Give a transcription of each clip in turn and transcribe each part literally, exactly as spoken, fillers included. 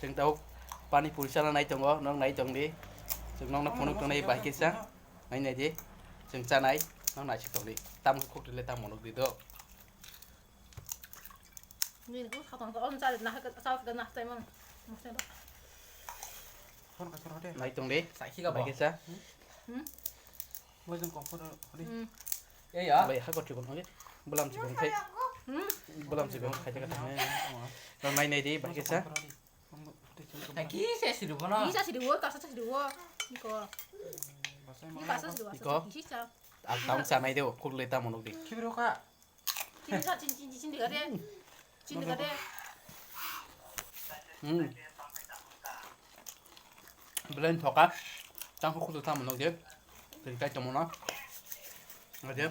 Chwng tabuk pani puri chana nai tongo, nwng nai tong di. Chwng nokno phunuk tongnai bai kisa. Nai nai di. Chwng chanai, nwng naisik tong di. Tam khuk rwle tam monok di do. Nini kung khatong ko on chari na ha chao ka na tai man. Mosna do. Phone ka choro de. Nai tong di. Sakhi ka bai kisa. Hmm? Mo jong computer ni. Hmm. Ya ya. Bai ha ko chukun ngi. Bulam chukun khai. Hmm. Bulam chukun khai ka thang. Nwng nai nai di bai kisa. Kisa siri bono. Kisa siri wo, kasa siri wo. Iko. Iko. Kisa siri wo. Iko. Kisa. Ak tang chanai de, khuk le tam monok di. Khibiro ka. Chini sa, chini, chini, chini dega de. Chini dega de. Hmm. Belain thoka. Chang khuk tamo nok je. Teri kai tamo na. Ngaje.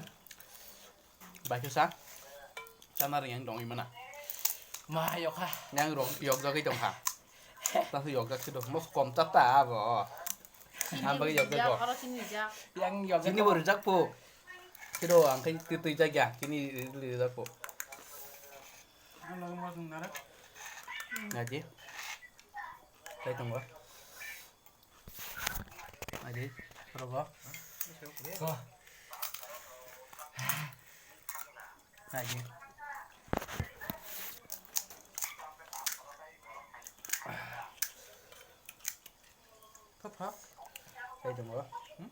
Bai kisa. Chana ring yang dong imana. Ma yokha. Yang rong yok jagui dong ha. Tang yok jak sido. Mos kom ta ta abo. Ang bagwi yok jak bo. Oro chini jak. Yang yok jak. Chini bo rijak po. Sido ang khai twi twi jak ya. Chini rijak po. Ang lagi mo sung nara. Ngaji. Kai tong ba. Ngaji. Rogo. Ko. Lagi. Thok thok. Kai tongo. Hmm?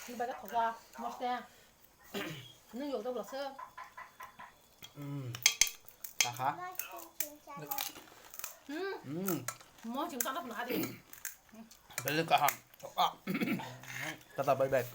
Ni bai ka thoka, moste. Nung yok dok lasa. Hmm. Kakha. Hmm. Hmm. Mo chim sana pun adi. Beli kaham. Thoka. Tata bye bye.